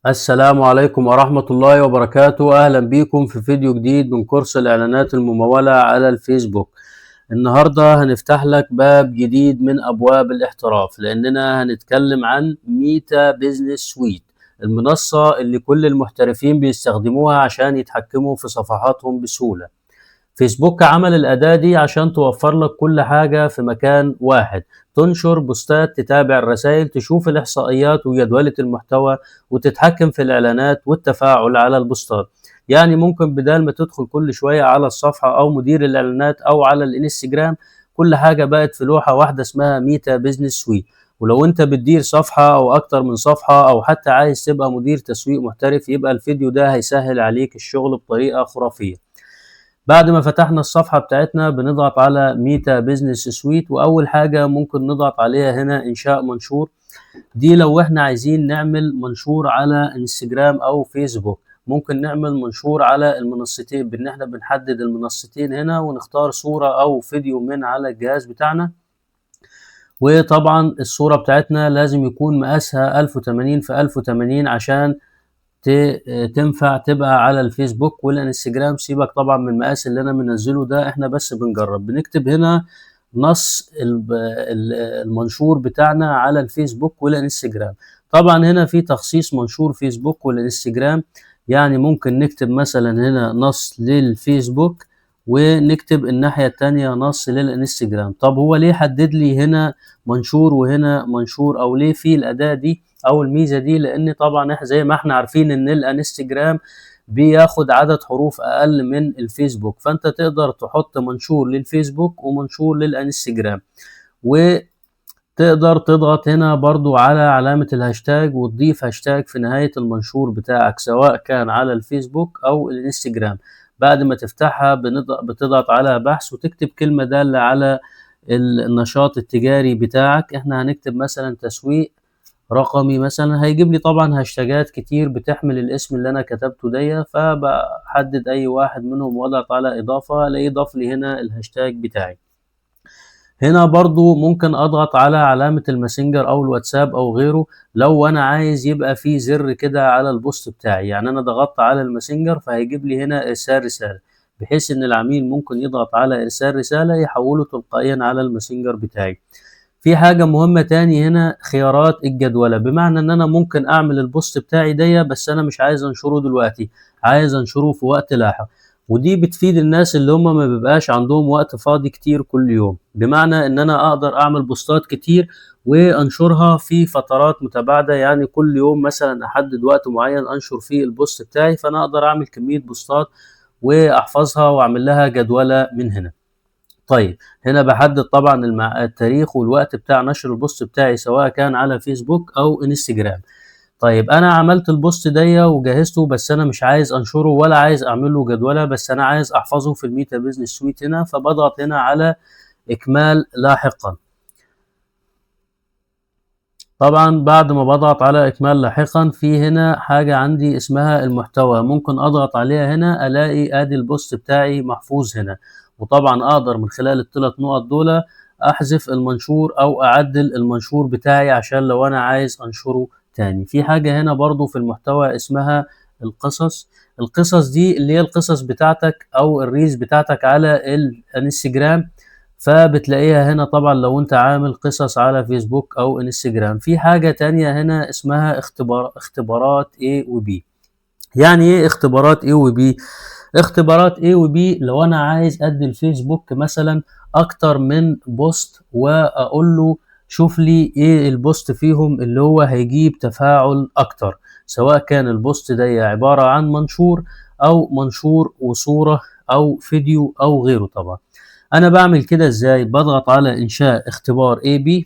السلام عليكم ورحمة الله وبركاته. أهلا بيكم في فيديو جديد من كورس الإعلانات الممولة على الفيسبوك. النهاردة هنفتح لك باب جديد من أبواب الاحتراف، لأننا هنتكلم عن Meta Business Suite، المنصة اللي كل المحترفين بيستخدموها عشان يتحكموا في صفحاتهم بسهولة. فيسبوك عمل الأداة دي عشان توفر لك كل حاجة في مكان واحد، تنشر بوستات، تتابع الرسائل، تشوف الإحصائيات وجدولة المحتوى، وتتحكم في الإعلانات والتفاعل على البوستات. يعني ممكن بدال ما تدخل كل شوية على الصفحة أو مدير الإعلانات أو على الإنستجرام، كل حاجة بقت في لوحة واحدة اسمها Meta Business Suite. ولو انت بتدير صفحة او اكتر من صفحة او حتى عايز تبقى مدير تسويق محترف، يبقى الفيديو ده هيسهل عليك الشغل بطريقة خرافية. بعد ما فتحنا الصفحة بتاعتنا بنضغط على Meta Business Suite، وأول حاجة ممكن نضغط عليها هنا إنشاء منشور. دي لو احنا عايزين نعمل منشور على انستجرام أو فيسبوك، ممكن نعمل منشور على المنصتين، بإن احنا بنحدد المنصتين هنا ونختار صورة أو فيديو من على الجهاز بتاعنا. وطبعا الصورة بتاعتنا لازم يكون مقاسها 1080 في 1080 عشان تنفع تبقى على الفيسبوك والانستجرام. سيبك طبعا من المقاس اللي انا منزله ده، احنا بس بنجرب. بنكتب هنا نص المنشور بتاعنا على الفيسبوك والانستجرام. طبعا هنا في تخصيص منشور فيسبوك والانستجرام، يعني ممكن نكتب مثلا هنا نص للفيسبوك ونكتب الناحية التانية نص للانستجرام. طب هو ليه حدد لي هنا منشور وهنا منشور، او ليه في الأداة دي او الميزة دي؟ لان طبعا احنا زي ما احنا عارفين ان الانستجرام بياخد عدد حروف اقل من الفيسبوك، فانت تقدر تحط منشور للفيسبوك ومنشور للانستجرام. وتقدر تضغط هنا برضو على علامة الهاشتاج وتضيف هاشتاج في نهاية المنشور بتاعك، سواء كان على الفيسبوك او الانستجرام. بعد ما تفتحها بتضغط على بحث وتكتب كلمة دالة على النشاط التجاري بتاعك. احنا هنكتب مثلا تسويق رقمي مثلا، هيجيب لي طبعا هاشتاجات كتير بتحمل الاسم اللي انا كتبته دي، فبحدد اي واحد منهم واضغط على اضافة، الاقيه ضاف لي هنا الهاشتاج بتاعي. هنا برضو ممكن اضغط على علامة الماسنجر او الواتساب او غيره لو انا عايز يبقى في زر كده على البوست بتاعي. يعني انا ضغطت على الماسنجر فهيجيب لي هنا ارسال رسالة، بحيث ان العميل ممكن يضغط على ارسال رسالة يحوله تلقائيا على الماسنجر بتاعي. في حاجة مهمة تاني هنا، خيارات الجدولة، بمعنى ان انا ممكن اعمل البوست بتاعي دي بس انا مش عايز انشره دلوقتي، عايز انشره في وقت لاحق. ودي بتفيد الناس اللي هم ما بيبقاش عندهم وقت فاضي كتير كل يوم، بمعنى ان انا اقدر اعمل بوستات كتير وانشرها في فترات متباعدة. يعني كل يوم مثلا احدد وقت معين انشر فيه البوست بتاعي، فانا اقدر اعمل كمية بوستات واحفظها واعمل لها جدولة من هنا. هنا بحدد طبعا التاريخ والوقت بتاع نشر البوست بتاعي، سواء كان على فيسبوك او انستجرام. انا عملت البوست دي وجهزته، بس انا مش عايز انشره ولا عايز اعمل له جدولة، بس انا عايز احفظه في ال Meta Business Suite هنا، فبضغط هنا على اكمال لاحقا. طبعا بعد ما بضغط على اكمال لاحقا، في هنا حاجة عندي اسمها المحتوى، ممكن اضغط عليها هنا الاقي ادي البوست بتاعي محفوظ هنا. وطبعا اقدر من خلال الثلاث نقط دول احذف المنشور او اعدل المنشور بتاعي عشان لو انا عايز انشره تاني. في حاجة هنا برضو في المحتوى اسمها القصص. القصص دي اللي هي القصص بتاعتك او ال reels بتاعتك على الانستجرام، فبتلاقيها هنا طبعا لو انت عامل قصص على فيسبوك او انستجرام. في حاجة تانية هنا اسمها اختبارات A و B. يعني ايه اختبارات A و B؟ اختبارات A و B لو انا عايز ادي الفيسبوك مثلا اكتر من بوست واقول له شوف لي ايه البوست فيهم اللي هو هيجيب تفاعل اكتر، سواء كان البوست ده عبارة عن منشور او منشور وصورة او فيديو او غيره. طبعا انا بعمل كده ازاي؟ بضغط على انشاء اختبار AB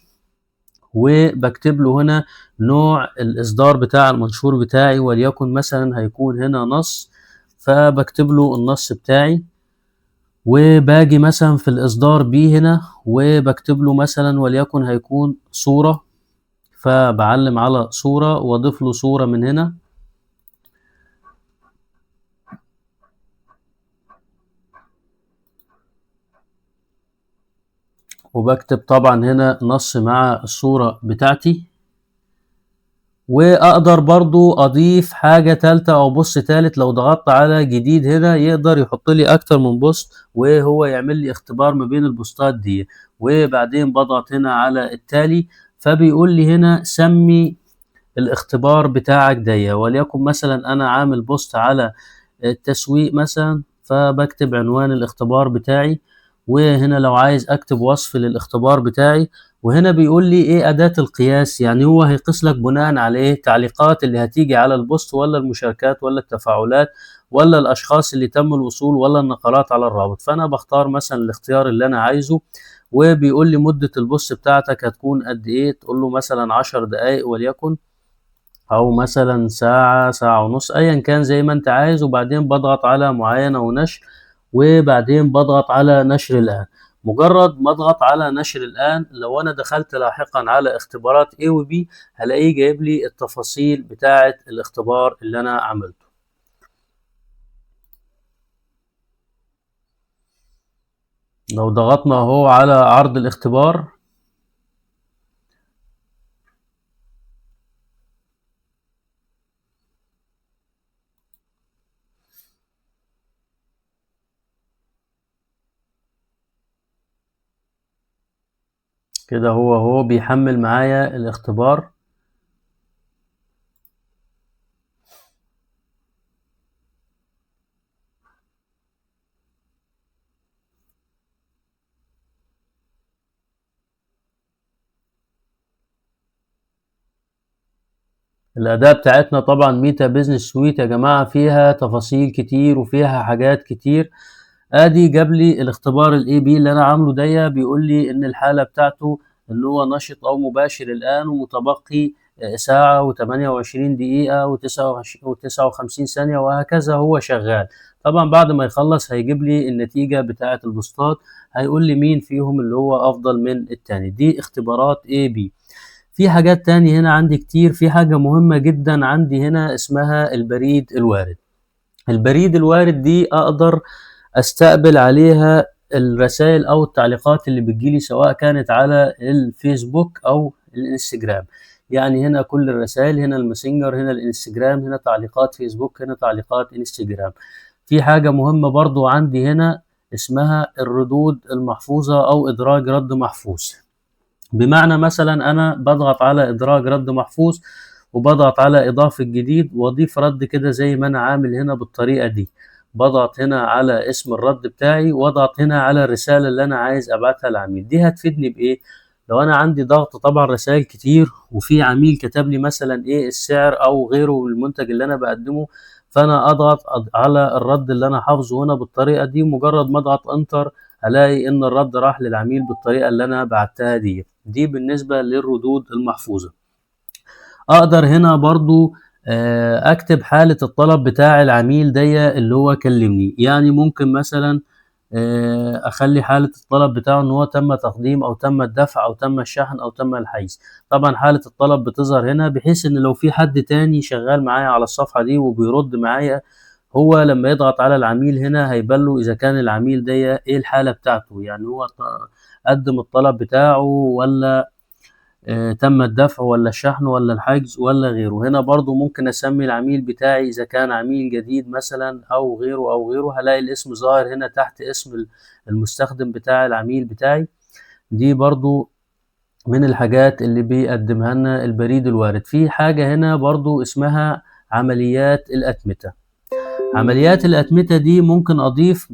وبكتب له هنا نوع الاصدار بتاع المنشور بتاعي، وليكن مثلا هيكون هنا نص، فبكتب له النص بتاعي. وباجي مثلا في الاصدار B هنا وبكتب له مثلا وليكن هيكون صورة، فبعلم على صورة واضيف له صورة من هنا. وبكتب طبعا هنا نص مع الصورة بتاعتي. واقدر برضو اضيف حاجة تالتة او post تالت. لو ضغطت على جديد هنا يقدر يحط لي اكتر من post، وهو يعمل لي اختبار ما بين البوستات دي. وبعدين بضغط هنا على التالي، فبيقول لي هنا سمي الاختبار بتاعك دي، وليكن مثلا انا عامل post على التسويق مثلا، فبكتب عنوان الاختبار بتاعي، وهنا لو عايز اكتب وصف للاختبار بتاعي. وهنا بيقول لي ايه اداة القياس، يعني هو هيقيس لك بناء على ايه، تعليقات اللي هتيجي على ال post، ولا المشاركات، ولا التفاعلات، ولا الاشخاص اللي تم الوصول، ولا النقرات على الرابط. فانا بختار مثلا الاختيار اللي انا عايزه، وبيقول لي مدة ال post بتاعتك هتكون قد ايه، تقول له مثلا 10 دقايق وليكن، او مثلا ساعة، ساعة ونص، ايا كان زي ما انت عايز. وبعدين بضغط على معاينة ونشر، وبعدين بضغط على نشر الآن. مجرد ما اضغط على نشر الآن، لو انا دخلت لاحقا على اختبارات A و B هلاقيه جايب لي التفاصيل بتاعة الاختبار اللي انا عملته. لو ضغطنا اهو على عرض الاختبار، كده هو بيحمل معايا الاختبار. الأداة بتاعتنا طبعا ميتا Business Suite يا جماعة فيها تفاصيل كتير وفيها حاجات كتير. ادي جاب لي الاختبار ال AB اللي انا عامله ديه، بيقول لي ان الحالة بتاعته ان هو نشط او مباشر الان، ومتبقي ساعة وتمانية وعشرين دقيقة وتسعة وخمسين ثانية وهكذا هو شغال. طبعا بعد ما يخلص هيجيب لي النتيجة بتاعة البوستات، هيقول لي مين فيهم اللي هو افضل من التاني. دي اختبارات AB. في حاجات تاني هنا عندي كتير. في حاجة مهمة جدا عندي هنا اسمها البريد الوارد. البريد الوارد دي اقدر استقبل عليها الرسائل او التعليقات اللي بتجيلي، سواء كانت على الفيسبوك او الانستجرام. يعني هنا كل الرسائل، هنا الماسنجر، هنا الانستجرام، هنا تعليقات فيسبوك، هنا تعليقات انستجرام. في حاجة مهمة برضو عندي هنا اسمها الردود المحفوظة او ادراج رد محفوظ. بمعنى مثلا انا بضغط على ادراج رد محفوظ، وبضغط على اضافة جديد، واضيف رد كده زي ما انا عامل هنا بالطريقة دي. بضغط هنا على اسم الرد بتاعي، واضغط هنا على الرسالة اللي انا عايز ابعتها للعميل. دي هتفيدني بايه؟ لو انا عندي ضغط طبعا رسائل كتير، وفي عميل كتب لي مثلا ايه السعر او غيره من المنتج اللي انا بقدمه، فانا اضغط على الرد اللي انا حافظه هنا بالطريقة دي. مجرد ما اضغط انتر الاقي ان الرد راح للعميل بالطريقة اللي انا بعتها دي. دي بالنسبة للردود المحفوظة. اقدر هنا برضو اكتب حالة الطلب بتاع العميل دي اللي هو كلمني. يعني ممكن مثلا اخلي حالة الطلب بتاعه ان هو تم تقديم او تم الدفع او تم الشحن او تم الحجز. طبعا حالة الطلب بتظهر هنا، بحيث ان لو في حد تاني شغال معايا على الصفحة دي وبيرد معايا، هو لما يضغط على العميل هنا هيبان له اذا كان العميل ده ايه الحالة بتاعته، يعني هو قدم الطلب بتاعه ولا تم الدفع ولا الشحن ولا الحجز ولا غيره. هنا برضو ممكن اسمي العميل بتاعي اذا كان عميل جديد مثلا او غيره او غيره، هلاقي الاسم ظاهر هنا تحت اسم المستخدم بتاع العميل بتاعي. دي برضو من الحاجات اللي بيقدمها لنا البريد الوارد. في حاجة هنا برضو اسمها عمليات الأتمتة. عمليات الأتمتة دي ممكن أضيف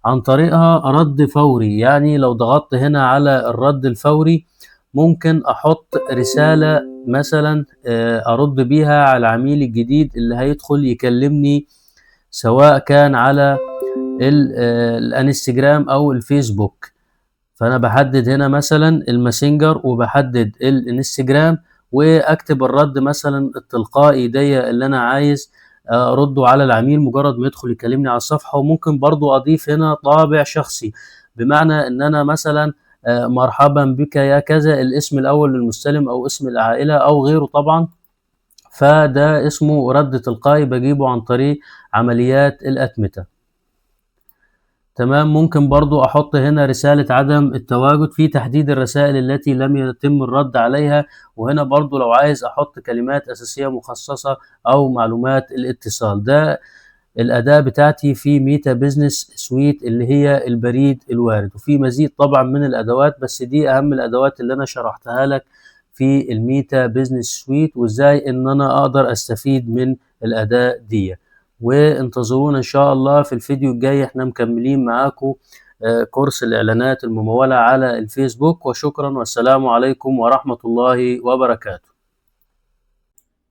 عن طريقها رد فوري. يعني لو ضغطت هنا على الرد الفوري ممكن أحط رسالة مثلا، أرد بيها على العميل الجديد اللي هيدخل يكلمني، سواء كان على الانستجرام أو الفيسبوك. فأنا بحدد هنا مثلا الماسنجر وبحدد الانستجرام، وأكتب الرد مثلا التلقائي دي اللي أنا عايز أرده على العميل مجرد ما يدخل يكلمني على الصفحة. وممكن برضو أضيف هنا طابع شخصي، بمعنى إن أنا مثلا، مرحبا بك يا كذا، الاسم الأول للمستلم أو اسم العائلة أو غيره طبعا. فده اسمه رد تلقائي بجيبه عن طريق عمليات الأتمتة. تمام. ممكن برضو احط هنا رسالة عدم التواجد في تحديد الرسائل التي لم يتم الرد عليها، وهنا برضو لو عايز احط كلمات اساسية مخصصة او معلومات الاتصال. ده الأداة بتاعتي في Meta Business Suite اللي هي البريد الوارد، وفي مزيد طبعا من الأدوات، بس دي أهم الأدوات اللي أنا شرحتها لك في ال Meta Business Suite، وإزاي إن أنا أقدر أستفيد من الأداة دي. وانتظرونا إن شاء الله في الفيديو الجاي، احنا مكملين معاكم كورس الإعلانات الممولة على الفيسبوك. وشكرا والسلام عليكم ورحمة الله وبركاته.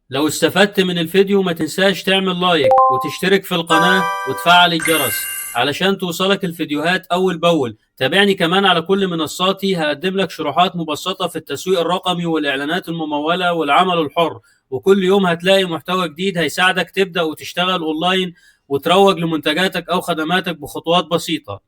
لو استفدت من الفيديو ما تنساش تعمل like وتشترك في القناة وتفعل الجرس علشان توصلك الفيديوهات أول بأول. تابعني كمان على كل منصاتي، هقدم لك شروحات مبسطة في التسويق الرقمي والإعلانات الممولة والعمل الحر، وكل يوم هتلاقي محتوى جديد هيساعدك تبدأ وتشتغل أونلاين وتروج لمنتجاتك أو خدماتك بخطوات بسيطة.